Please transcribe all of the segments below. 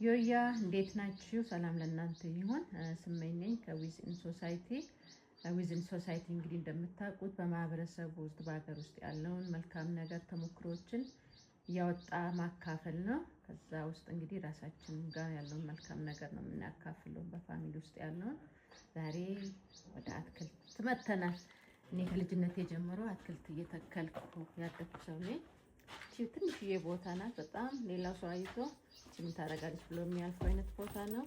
ዮያ እንዴት ናችሁ? ሰላም ለእናንተ ይሁን። ስመኝ ነኝ ከ Within Society። Within Society እንግዲህ እንደምታውቁት በማህበረሰቡ ውስጥ በሀገር ውስጥ ያለውን መልካም ነገር ተሞክሮችን እያወጣ ማካፈል ነው። ከዛ ውስጥ እንግዲህ ራሳችን ጋር ያለውን መልካም ነገር ነው የምናካፍለው፣ በ family ውስጥ ያለውን። ዛሬ ወደ አትክልት መጥተናል። እኔ ከልጅነቴ ጀምሮ አትክልት እየተከልኩ ያደኩ ሰው ነኝ። እቺ ትንሽዬ ቦታ ናት። በጣም ሌላው ሰው አይቶ እቺ ምን ታደርጋለች ብሎ የሚያልፈው አይነት ቦታ ነው።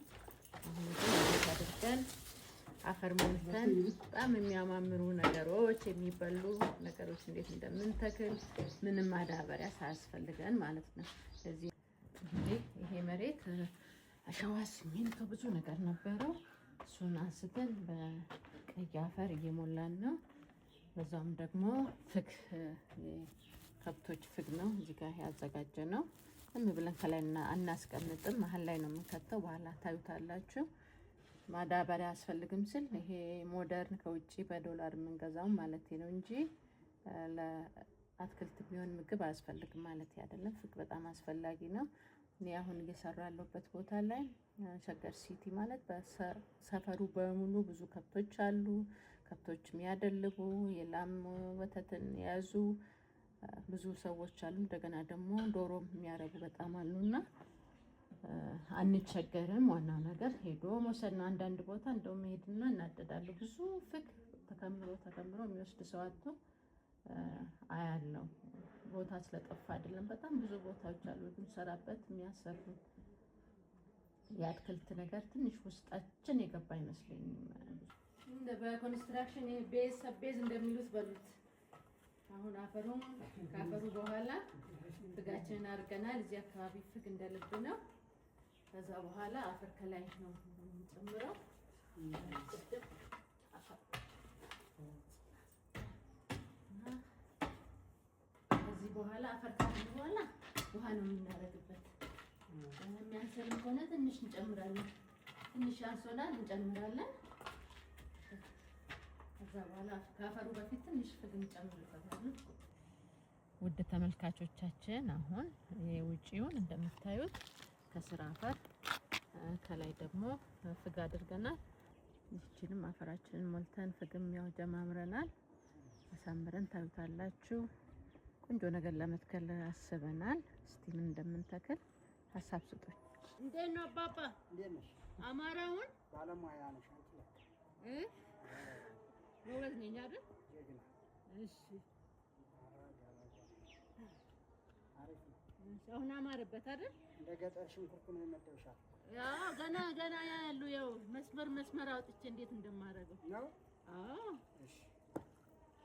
አሁን ግን እንዴት አድርገን አፈር ሞልተን በጣም የሚያማምሩ ነገሮች፣ የሚበሉ ነገሮች እንዴት እንደምንተክል ምንም ማዳበሪያ ሳያስፈልገን ማለት ነው። ስለዚህ እንግዲህ ይሄ መሬት አሸዋ፣ ሲሚንቶ ብዙ ነገር ነበረው። እሱን አንስተን በቀይ አፈር እየሞላን ነው። በዛውም ደግሞ ፍግ፣ ከብቶች ፍግ ነው እዚህ ጋር ያዘጋጀ ነው። ዝም ብለን ከላይ አናስቀምጥም፣ መሀል ላይ ነው የምንከተው። በኋላ ታዩታላችሁ። ማዳበሪያ አያስፈልግም ስል ይሄ modern ከውጭ በዶላር የምንገዛው ማለት ነው እንጂ ለአትክልት የሚሆን ምግብ አያስፈልግም ማለት አይደለም። ፍግ በጣም አስፈላጊ ነው። እኔ አሁን እየሰራ ያለሁበት ቦታ ላይ ሸገር ሲቲ ማለት በሰፈሩ በሙሉ ብዙ ከብቶች አሉ። ከብቶች የሚያደልቡ፣ የላም ወተትን የያዙ ብዙ ሰዎች አሉ። እንደገና ደግሞ ዶሮም የሚያረቡ በጣም አሉና አንቸገርም። ዋናው ነገር ሄዶ መውሰድ ነው። አንዳንድ ቦታ እንደውም ሄድና እናደዳሉ። ብዙ ፍግ ተከምሮ ተከምሮ የሚወስድ ሰው አጥቶ አያለው። ቦታ ስለጠፋ አይደለም። በጣም ብዙ ቦታዎች አሉ ብንሰራበት የሚያሰሩ። የአትክልት ነገር ትንሽ ውስጣችን የገባ አይመስለኝም። በ construction base base እንደሚሉት በሉት። አሁን አፈሩን ካፈሩ በኋላ ፍጋችንን አድርገናል። እዚህ አካባቢ ፍግ እንደልብ ነው። ከዛ በኋላ አፈር ከላይ ነው የምንጨምረው። ቅድም አፈር እና ከዚህ በኋላ አፈር ካለ በኋላ ውሃ ነው የምናደርግበት። የሚያንሰንም ከሆነ ትንሽ እንጨምራለን። ትንሽ አንሶናል፣ እንጨምራለን። ከዛ በኋላ ከአፈሩ በፊት ትንሽ ፍግ እንጨምርበታለን። ውድ ተመልካቾቻችን፣ አሁን የውጪውን እንደምታዩት ከስር አፈር፣ ከላይ ደግሞ ፍግ አድርገናል። ይህችንም አፈራችንን ሞልተን ፍግም ያው ጀማምረናል። አሳምረን ታዩታላችሁ። ቆንጆ ነገር ለመትከል አስበናል። እስቲ ምን እንደምንተክል ሀሳብ ስጡኝ። እንዴት ነው አባባ? እንዴት ነሽ? አማራውን ባለሙያ ነሽ አንቺ ለካ። እ ጎበዝ ነኝ አይደል? ጀግና። እሺ። አሪፍ ነው። እሺ፣ አሁን አማረበት አይደል? እንደ ገጠር ሽንኩርት ነው የመደብሻል። ያው ገና ገና ያሉ ያው መስመር መስመር አውጥቼ እንዴት እንደማደርገው ነው። አዎ። እሺ።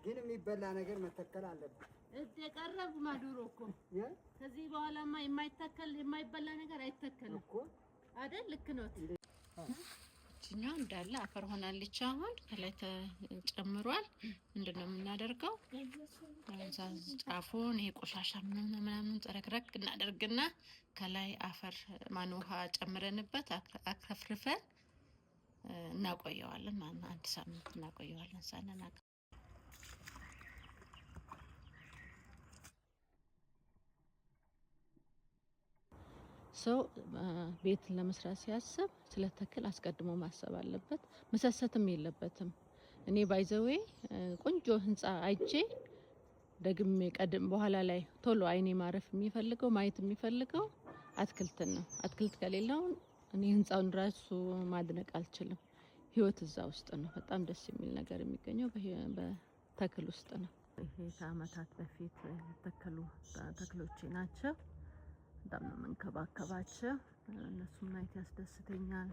ግን የሚበላ ነገር መተከል አለበት። እድ የቀረቡ ማዱሮ እኮ የ ከዚህ በኋላማ የማይተከል የማይበላ ነገር አይተከልም እኮ አይደል? ልክ ነው። እችኛው እንዳለ አፈር ሆናለች። አሁን ከላይ ተጨምሯል። ምንድን ነው የምናደርገው? እዛ ጫፉን ይሄ ቆሻሻ ምናምን ምናምን ጠረግረግ እናደርግና ከላይ አፈር ማን ውሃ ጨምረንበት አከፍርፈን እናቆየዋለን ማለት ነው። አንድ ሳምንት እናቆየዋለን ሳንናቅ። ሰው ቤት ለመስራት ሲያስብ ስለ ተክል አስቀድሞ ማሰብ አለበት። መሰሰትም የለበትም። እኔ by the way ቆንጆ ህንፃ አይቼ ደግሜ ቀድም በኋላ ላይ ቶሎ አይኔ ማረፍ የሚፈልገው፣ ማየት የሚፈልገው አትክልትን ነው። አትክልት ከሌለው እኔ ህንፃውን ራሱ ማድነቅ አልችልም። ህይወት እዛ ውስጥ ነው። በጣም ደስ የሚል ነገር የሚገኘው በተክል ውስጥ ነው። ይሄ ከአመታት በፊት የተተከሉ ተክሎቼ ናቸው። በጣም ነው የምንከባከባቸው። እነሱም ማየት ያስደስተኛል።